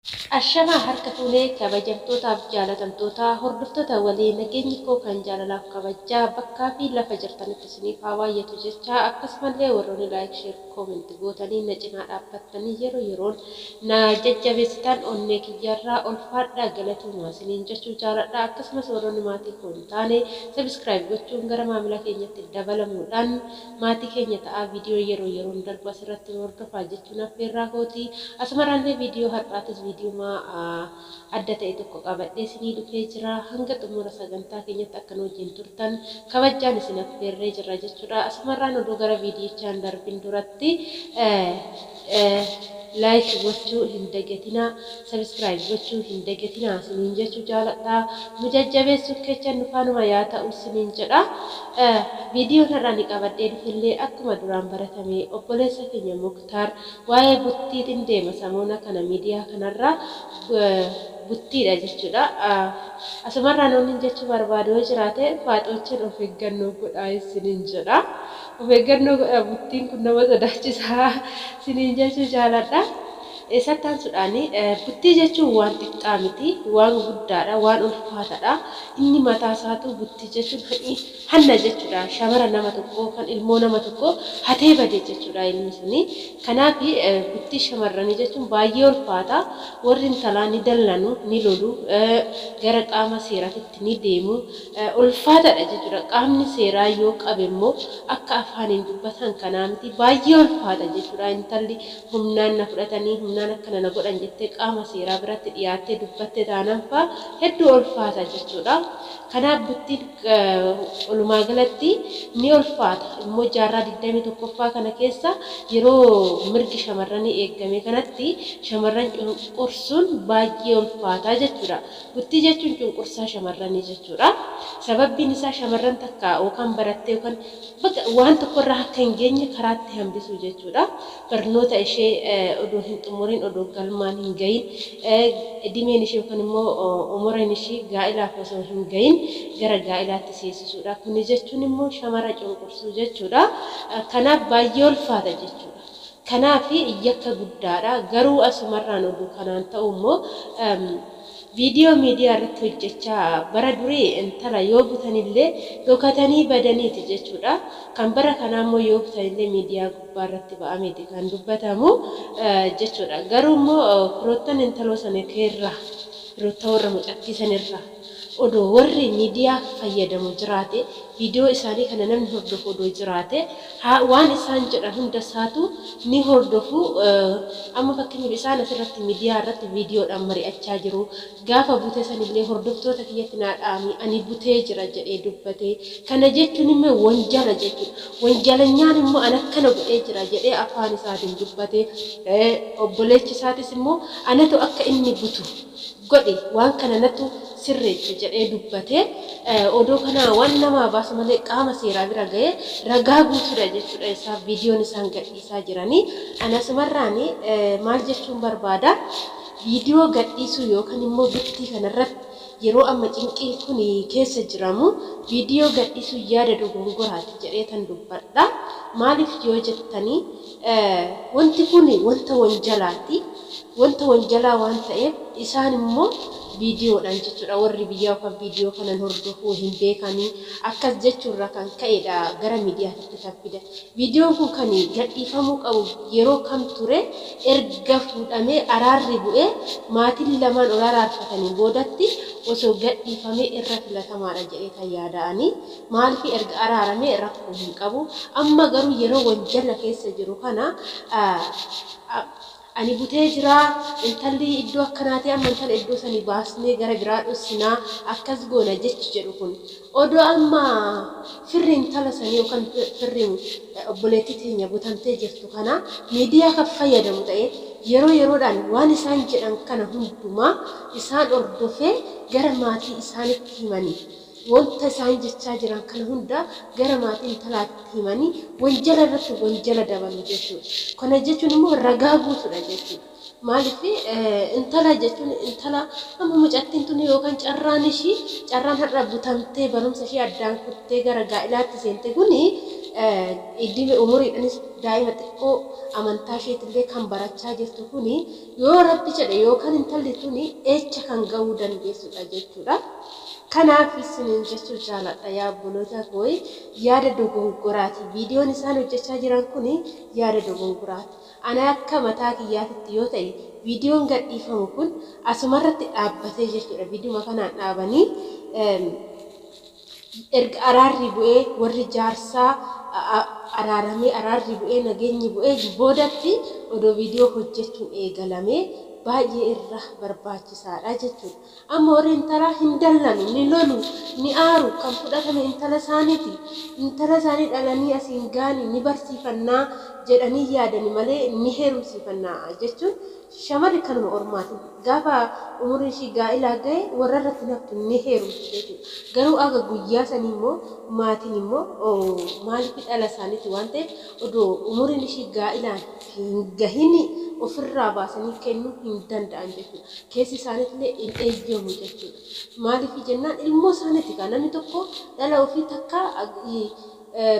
Ashamaa harka fuunee kabajamtootaaf jaalatamtoota hordoftoota waliin, nageenyi koo kan jaalalaaf kabajaa bakkaa fi lafa jirtanitti isiniif haa baay'atu jecha, akkasumallee warroonni laayik, sheer, koomenti gootanii na cinaa dhaabbattanii yeroo yeroon na jajjabeessitan onnee kiyyarraa ulfaadhaa galatooma isiniin jechuu jaaladha. Akkasumas warroonni maatii koo hin taane sabiskiraayib gochuun gara maamila keenyatti dabalamuudhaan maatii keenya ta'aa, viidiyoo yeroo yeroon darbu asirratti hordofaa jechuun affeerraa kooti. Asumarraallee viidiyoo har'aatis viidiyoo adda ta'e tokko qabadhee isinii dhufee jira. Hanga xumura sagantaa keenyatti akka nu wajjin turtan kabajaan isin affeerree jirra jechuudha. Asumarraan oduu gara viidiyichaan darbin duratti laayik gochuu hin dagatinaa, sabiskiraayib gochuu hin dagatinaa isiniin jechuu jaaladha. Nu jajjabeessuun keechan nu faanuma yaa ta'u isiniin jedha. Viidiyoon har'aa ni qabadhee dhufellee akkuma duraan baratame obboleessa keenya Muktaar waa'ee buttiitiin deema. Samoona kana miidiyaa kanarraa buttiidha jechuudha. Asumarraan wanni jechuu barbaadu yoo jiraate, faaxoochin of eeggannoo godhaa isiniin jedha. Of eeggannoo godhaa, buttiin kun nama sodaachisaa isiniin jechuu jaaladha. Eessatti aansuudhaan, buttii jechuun waan xiqqaa miti, waan guddaadha, waan ulfaataadha. Inni mataa isaatu buttii jechuun hanna jechuudha. Shamara nama tokkoo kan ilmoo nama tokkoo hatee bade jechuudha ilmi suni. Kanaaf buttii shamarranii jechuun baay'ee ulfaata. Warri intalaa ni dallanu, ni lolu, gara qaama seeraatitti ni deemu. Ulfaataadha jechuudha. Qaamni seeraa yoo qabe immoo akka afaaniin dubbatan kanaa miti, baay'ee ulfaata jechuudha. Intalli humnaan na fudhatanii, humnaan akkana na godhan jettee qaama seeraa biratti dhiyaattee dubbatte taanaan fa'aa hedduu ulfaata jechuudha. Kanaaf buttiin walumaa galatti ni ulfaata. Immoo jaarraa 21ffaa kana keessa yeroo mirgi shamarranii eegame kanatti shamarran cunqursuun baay'ee ulfaataa jechuudha. Buttii jechuun cunqursaa shamarranii jechuudha. Sababbiin isaa shamarran takka yookaan barattee yookaan waan tokkorraa akka hin geenye karaatti hambisuu jechuudha. Barnoota ishee odoo hin xumuriin, odoo galmaan hin gahin, dhimeen ishee yookaan immoo umuriin ishee gaa'ilaaf osoo hin gahin gara gaa'ilaatti seensisuudha. Kuni jechuun immoo shamara cunqursuu jechuudha. Kanaaf baay'ee ulfaata jechuudha. Kanaaf yakka guddaadha. Garuu asumarraan oduu kanaan ta'u immoo viidiyoo miidiyaa irratti hojjechaa, bara durii intala yoo butanillee dhokatanii badaniiti jechuudha. Kan bara kanaa immoo yoo butanillee miidiyaa gubbaa irratti ba'ameeti kan dubbatamu jechuudha. Garuu immoo firoottan intaloo sana keerraa, firoottan warra mucattii sanirraa odoo warri miidiyaa fayyadamu jiraate, viidiyoo isaanii kana namni hordofu odoo jiraate, waan isaan jedhan hunda isaatu ni hordofu. Amma fakkeenyaaf isaan asirratti miidiyaa irratti viidiyoodhaan mari'achaa jiru. Gaafa bute sanillee hordoftoota kiyyatti naa dhaami, ani butee jira jedhee dubbate. Kana jechuun immoo wanjala jechuudha. Wanjalanyaan immoo an akkana godhee jira jedhee afaan isaatiin dubbate. Obboleechi isaatis immoo anatu akka inni butu godhe, waan kana natu sirreesse jedhee dubbate. Odoo kana waan namaa baasu malee qaama seeraa bira ga'ee ragaa guutuudha jechuudha isaa viidiyoon isaan gadhiisaa jiranii. Ani asumarraan maal jechuun barbaada? Viidiyoo gadhiisuu yookaan immoo buttii kanarratti yeroo amma cinqiin kun keessa jiramu viidiyoo gadhiisuu yaada dogongoraati jedhee tan dubbadha. Maaliif yoo jettanii, wanti kun wanta wanjalaati. Wanta wanjalaa waan ta'eef isaan immoo viidiyoodhaan jechuudha, warri biyyaa yookaan viidiyoo kanan hordofuu hin beekanii akkas jechuurraa kan ka'edha gara miidiyaatti kan fidan. Viidiyoon kun kan gadhiifamuu qabu yeroo kam ture? Erga fuudhamee araarri bu'ee maatiin lamaan ol araarfatanii boodatti osoo gadhiifamee irra filatamaadha jedhee kan yaada'anii. Maaliif? Erga araaramee rakkoo hin qabu. Amma garuu yeroo wanjala keessa jiru kana ani butee jira, intalli iddoo akkanaati, amma intala iddoo sanii baasnee gara biraa dhossinaa, akkas goona jechi jedhu kun, odoo amma firri intala sanii yookaan firri obboleettii teenya butamtee jirtu kana miidiyaa kan fayyadamu ta'e, yeroo yeroodhaan waan isaan jedhan kana hundumaa isaan hordofee gara maatii isaanitti himanii, wanta isaan jechaa jiran kana hunda gara maatii intalaatti himanii wanjala irratti wanjala dabalu jechuudha. Kana jechuun immoo ragaa guutuudha jechuudha. Maaliif? Intala jechuun intala amma mucattiin tun yookaan carraan ishii, carraan har'a butamtee barumsa ishee addaan kuttee gara gaa'ilaatti seente kuni Umuriidhaanis daa'ima xiqqoo amantaa isheetillee kan barachaa jirtu kuni yoo Rabbi jedhe yookaan intalli tuni eecha kan ga'uu dandeessudha jechuudha. Kanaaf isiniin jechuu jaaladha yaa obboloota koo, yaada dogongoraati. Viidiyoon isaan hojjechaa jiran kuni yaada dogongoraati. Ana akka mataa kiyyaatitti yoo ta'e viidiyoon gadhiifamu kun asumarratti dhaabbatee jechuudha. Viidiyuma kanaan dhaabanii erga araarri bu'ee, warri jaarsaa araaramee, araarri bu'ee, nageenyi bu'ee boodatti odoo viidiyoo hojjechuun eegalamee baay'ee irra barbaachisaadha jechuudha. Amma warri intalaa hin dallanu, ni lolu, ni aaru. Kan fudhatame intala isaaniiti. Intala isaanii dhalanii asiin ga'anii ni barsiifannaa jedhanii yaadani malee ni heerumsiifannaa jechuun shamarri kanuma ormaati. Gaafa umuriin ishii gaa'ilaa ga'e warra irratti naftu ni heerumti jechuudha. Garuu aga guyyaa sanii immoo maatiin immoo maaliif dhala isaaniiti waan ta'eef odoo umuriin ishii gaa'ilaan hin gahin ofirraa baasanii kennuu hin danda'an jechuudha. Keessi isaaniitillee hin eeyyamu jechuudha. Maaliif jennaan ilmoo isaaniiti kan namni tokko dhala ofii takka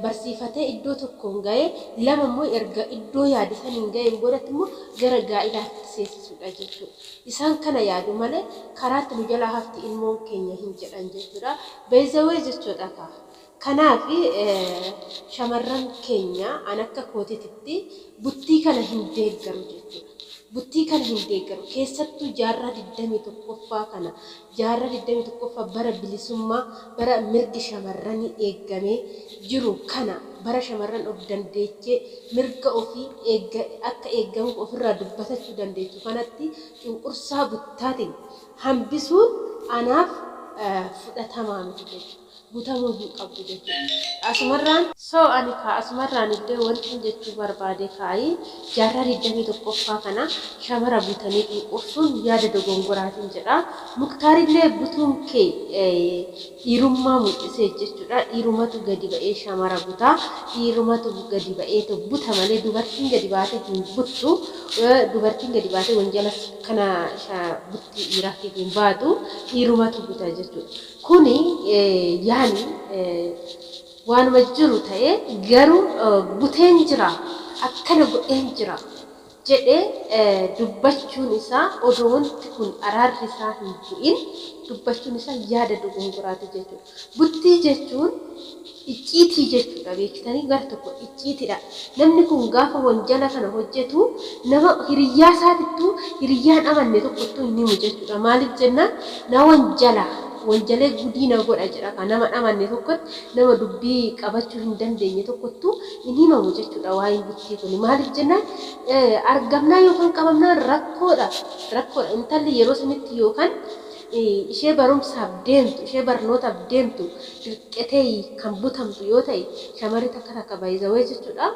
barsiifatee iddoo tokkoon ga'ee, lama immoo erga iddoo yaade saniin ga'een boodatti immoo gara gaa'ilaatti seensisuudha jechuudha. Isaan kana yaadu malee karaatti nu jalaa hafti ilmoon keenya hin jedhan jechuudha. Beezawee jechuudha kaa. Kanaaf shamarran keenya an akka kootiitti buttii kana hin deeggaru jechuudha. Buttii kana hin deeggaru. Keessattuu jaarraa 21ffaa kana, jaarraa 21ffaa bara bilisummaa, bara mirgi shamarranii eegamee jiru kana, bara shamarran of dandeechee mirga ofii akka eegamuuf ofirraa dubbatachuu dandeechu kanatti cunqursaa buttaatiin hambisuun anaaf fudhatamaa miti jechuudha. Butamuu hin qabdu jechuudha. Asumarraan so ani kaa asumarraan illee wanti jechuu barbaade kaayi jaarraa 21ffaa kana shamara butanii cunqursuun yaada dogongoraatiin jedha. Muktaarillee butuun kee dhiirummaa mul'isee jechuudha. Dhiirumatu gadi ba'ee shamara butaa. Dhiirumatu gadi ba'ee buta malee dubartiin gadi baatee hin buttu. Dubartiin gadi baatee wanjala kana buttii dhiiraatiif hin baatu. Dhiirumatu buta jechuudha. Kuni yaani waanuma jiru ta'ee garuu buteen jira, akkana godheen jira jedhee dubbachuun isaa odoo wanti kun araarri isaa hin bu'in dubbachuun isaa yaada dogongoraati jechuudha. Buttii jechuun icciitii jechuudha, beektanii gara tokko icciitiidha. Namni kun gaafa wanjala kana hojjetu nama hiriyyaa isaatittuu hiriyyaan amanne tokkottuu hin himu jechuudha. Maaliif jennaan na wanjala wanjalee gudii na godha jedha kan nama amanne tokkotti, nama dubbii qabachuu hin dandeenye tokkottuu hin himamu jechuudha waa'een buttii kun. Maaliif jennaan argamnaa yookaan qabamnaan rakkoodha. Rakkoodha. Intalli yeroo sanitti yookaan ishee barumsaaf deemtu, ishee barnootaaf deemtu dirqetee kan butamtu yoo ta'e shamarri takka takka baay'izawee jechuudha.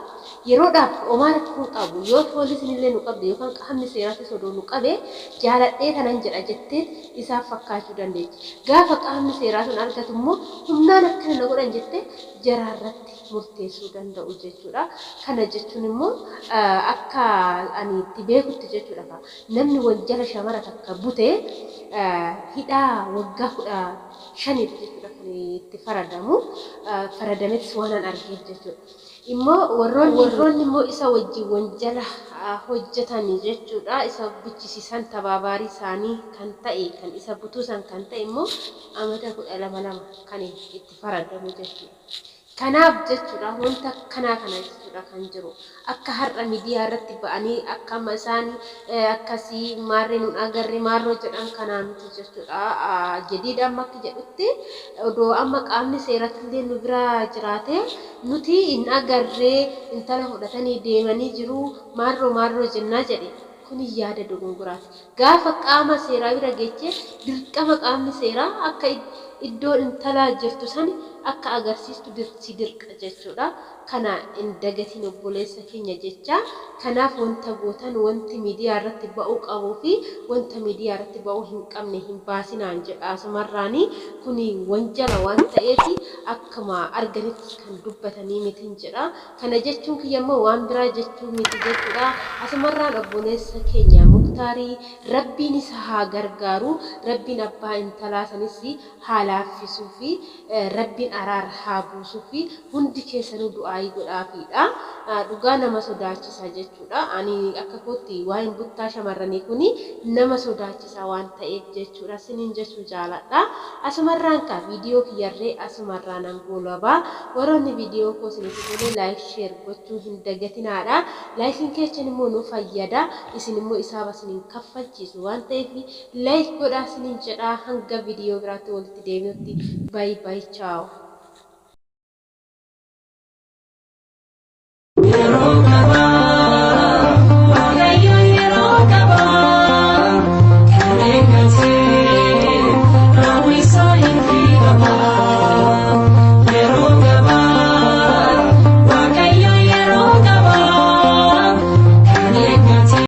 Yeroodhaaf homaa rakkoo qabu yoo poolisiin illee nu qabde yookaan qaamni seeraattis odoo nu qabe jaaladhee kanan jedha jettee isaaf fakkaachuu dandeechi. Gaafa qaamni seeraa sun argatu immoo humnaan akkana na godhan jettee jaraarratti murteessuu danda'u jechuudha. Kana jechuun immoo akka ani itti beekutti jechuudha. Namni wanjala shamara takka bute hidhaa waggaa 15 jechuudha kan itti faradamu. Faradametis waan an argeef jechuudha. Immoo warroonni immoo isa wajjin wanjala hojjetan jechuudha. Isa buchisiisan tabaabaarii isaanii kan ta'e, kan isa butuusan kan ta'e immoo amata 12 kan itti faradamu jechuudha. Kanaaf jechuudha wanta akkanaa kana jechuudha kan jiru. Akka har'a miidiyaa irratti ba'anii akka amma isaan akkasii maarree nun agarre maarroo jedhan kanaa miti jechuudha. Jadiida amma akka jedhutti odoo amma qaamni seeratti illee nu bira jiraate nuti hin agarree intala fudhatanii deemanii jiru maarroo maarroo jennaa jedhe. Kuni yaada dogongoraati. Gaafa qaama seeraa bira geechee dirqama qaamni seeraa akka iddoo intalaa jirtu sani akka agarsiistu si dirqa jechuudha. Kana hin dagatiin obboleessa keenya jecha. Kanaaf wanta gootan wanti miidiyaa irratti ba'uu qabuu fi wanta miidiyaa irratti ba'uu hin qabne hin baasinaan jedha asumarraanii. Kuni wanjala waan ta'eef akkuma arganitti kan dubbatanii mitiin jedha. Kana jechuun kiyya immoo waan biraa jechuu miti jechuudha. Asumarraan obboleessa keenya Muktaarii Rabbiin isa haa gargaaru. Rabbiin abbaa intalaa sanis haa laaffisuu fi Rabbiin araara haa buusuu fi hundi keessanuu du'aayii godhaafiidha. Dhugaa nama sodaachisa jechuudha. Ani akka kootti waa'een buttaa shamarranii kuni nama sodaachisa waan ta'eef jechuudha. Siniin jechuu jaaladha. Asumarraan kaa viidiyoo kiyyarree asumarraa nan goolaba. Warroonni viidiyoon koo isinitti tole like share gochuu hin dagatinaadha. Laayikiin keessan immoo nu fayyada. Isin immoo isaaba isin hin kaffalchiisu waan ta'eef like godhaa isiniin jedha. Hanga viidiyoo biraatti walitti deebinutti bye bye ciao.